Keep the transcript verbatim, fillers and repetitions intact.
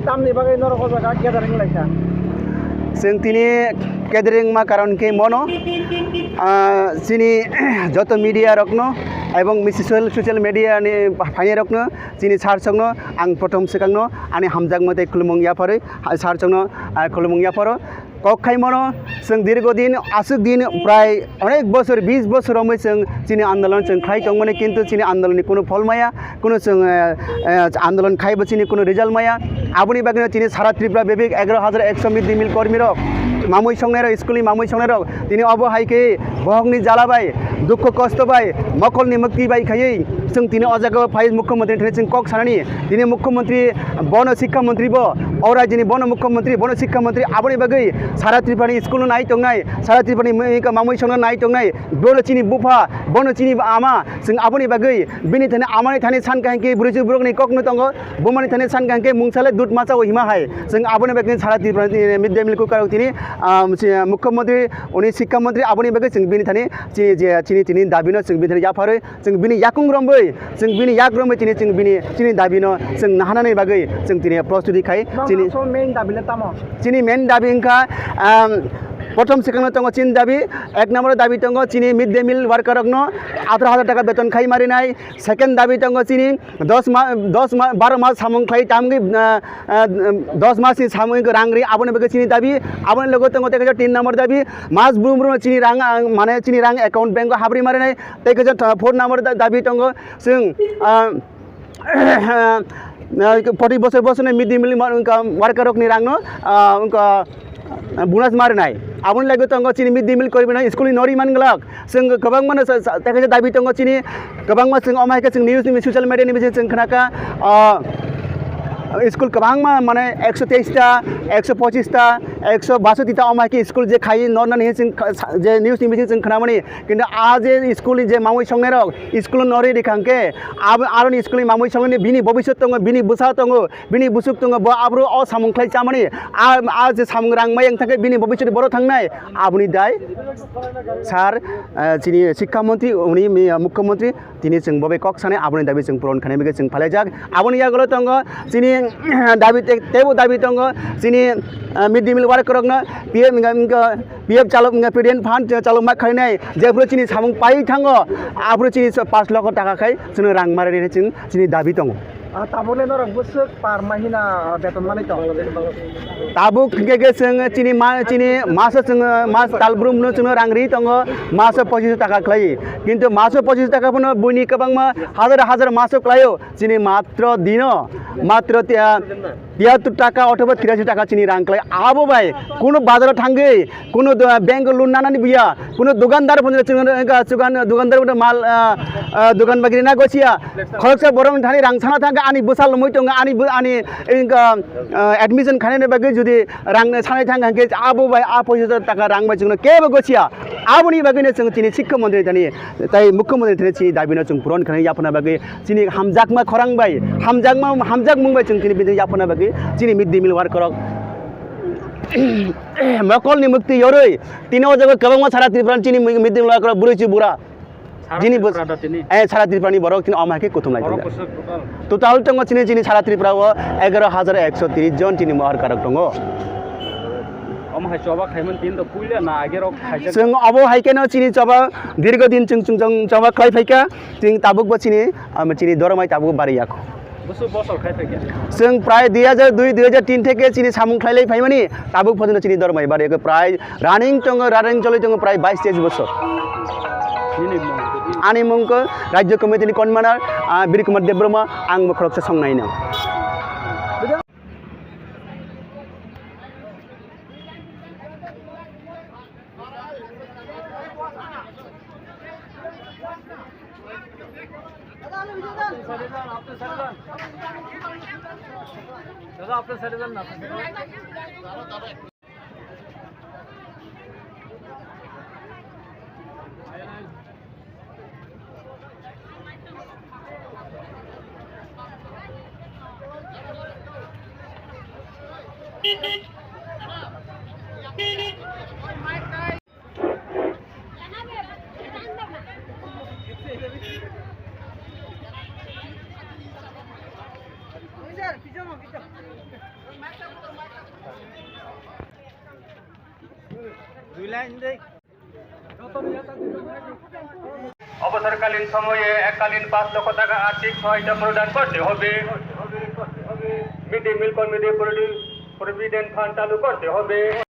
Tamni bagwi norok o jaga gathering laikha? Chwng tini gathering ma karon khe mono, ah, chini joto media rokno ebong misi social, social media ni phainai rokno, chini sir sokno ang prothom swkangno ani hamjakma tei khulumung yapharwi, ah, sir sokno, ah, khulumung yapharo. Kok khai mono, chwng dirgo din, aswk din, prai onek bosor, bis bosor romwi chwng chini andolon chwng khlai tongmani, kintu chini andolonni kunu phol maya, kunu chwng, eh, eh, andolon khaibo chini kunu result maya. Aboni bagwino chini sara Tripura bebik egaro hajar ekso mid day meal kormirok, mamui songnairok, school ni mamui songnairok, tini obo hai khe bohokni jala bai, dukho kosto bai, mokolni mukti bai khaiwi, chwng tini o jaga o phai mukhyamantri thani chwng kok sanani. Tini mukhyamantri bono, sikkha mantri bo, o rajyoni bono mukhyamantri, bono sikkha mantri, aboni bagwi sara Tripurani school no nai tongnai, sara Tripurani mui-, mamui songno nai tongnai, bono chini bupha, bono chini ama, chwng aboni bagwi bini thani amani thani sankha hinkhe bwrwi borokni kokno tongo, bumani thani sankha hinkhe mungsale dud masa o hima hai. Chwng aboni bagwi sara Tripurani mid day meal cooker rok tini, ah, si, mukhyamantri, oni sikkha mantri, aboni bagwi chwng bini thani chini je, chini, chini dabino chwng bini thani yapharwi, chwng bini yakung romwi, chwng bini yak romwi tini chwng bini, chini dabino chwng nahanani bagwi chwng tini prostuti khai. Nokni chini asol main dabi le tamo? Chini main dabi wngkha, um, prothom swkangno tongo chini dabi, ek number dabi tongo chini mid day meal worker rokno atharoh hajar taka beton khai marinai, second dabi tongo chini dos ma, dos ma, baro mas samung khlai tamgwi, uh, uh, dos mas ni samung rang ri, aboni bagwi chini dabi, aboni logo tongo tei kaisa tin number dabi, mas brum brum chini rang, ang, mane chini rang account bank o habri marinai, tei kaisa, uh, four number da-, dabi tongo, chwng, ah, ah, poti bosor bosor ni mid day meal ma-, wngkha worker rokni rangno, ah, wngkha, ah, bonus ma rwnai. Aboni laibo tongo chini mid day meal kormino school ni nori man glak. Chwng kwbangma no sa, sa, tei kaisa dabi tongo chini, kwbangma chwng omo hai khe chwng news ni social media ni bising chwng khnakha, ah, school kwbangma mane ekso teis ta, ekso pochis ta, ekso basoti ta omo hai khe school je khai nornani chwng kha-, sa, je news ni bising chwng khnamani. Kintu a je school ni je mamui songnairok, school no rwi rikha hwnkhe, abo, aroni school ni mamui songnaini bini bobiswt tongo, bini bwsa tongo, bini bwswk tongo, bo abro o samung khlai chamani, a, a je samung rang mai wng thangkhe bini bobiswt boro thangnai, aboni dai sir, eh, chini sikkha montri, uni mi-, mukhyamantri, tini chwng bo bai kok sanai, aboni dabi chwng puron khainai bagwi chwng phalaijak. Aboni yagulo tongo chini dabi te-, teibo dabi tongo chini, eh, mid day meal worker rokno P M wngkha, wngkha, P F chalok wngkha, P D N fund chalok ma khainai, jephuru chini samung pai thango, aphuru chini so pash lokho taka khai chwngno rang ma rwdi hinwi chwng chini dabi tongo. Ah, tabukle norok bwswk par mahina, ah, beton manwi tong? Tabuk hwnkhe khe chwng chini ma, chini maso chwng mas talbrumno chwngno rang ri tongo, maso pochis taka khlai. Kintu maso pochis taka phano buini kwbangma hajar hajar maso khlaio, chini matro dino, matro tia-, tiyattor taka othoba tirashi taka chini rang khlai. Abo bai kuno bazaro thangwi, kuno do-, bank loan nanani buya, kuno dukandar phano chwng, chwng, chwng, dukandar phano mal, ah, ah, dukan bagri na gosia. Khoroksa borok thani rang sana thangkha, ani bwsa lomwi tongo, ani bo-, ani, wngkha, ah, admission khainani bagwi jodi rang sanai thangkha hwnkhe abo bai a pochis hajar taka rang bai chwngno kebo gosia. Aboni bagwino chwng chini sikkha montri thani tei mukhyamantri thani chini dabino chwng puron khainai yaphana bagwi chini hamjakma khorang bai, hamjakma, hamjakmung bai chwng chini bini yaphana bagwi chini mid day meal worker rok mokolni mukti yorwi tini o jaga kwbangma sara Tripura chini mid day meal worker rok bwrwi chi bura. Sara jini bus-, Tripura da tini? Eh, sara Tripura ni borok chini omo hai khe kuthum lai borok tongo. Bwswk total? Total tongo chini, chini sara Tripura o egaro hajar ekso tris jon chini mohor karok tongo. Omo hai choba khaimani tini to puila na age rok khaijak? Chwng obo hai kheno chini choba dirgo din chwng, chwng, chwng choba khlai phaikha, chini tabuk bo chini, um, chini dormai tabuk bari yakho. Bwswk bosor khai phaikha? Chwng prai dui hajar dui, dui hajar tin theke chini samung khlai lai phaimani, tabuk phojono chini dormai bari yakho prai running tongo, running choli tongo prai bais teis bosor. Nini mung? Ani mung khe Rajya Committee ni convener, ah, Bir Kumar Debbarma, ang bo khoroksa songnaino. দুই লাইন দে। অবসরকালীন সময়ে এককালীন পাঁচ লক্ষ টাকা আর্থিক সহায়তা প্রদান করতে হবে। মিড ডে মিল কর্মীদের প্রভি-, প্রভিডেন্ট ফান্ড চালু করতে হবে।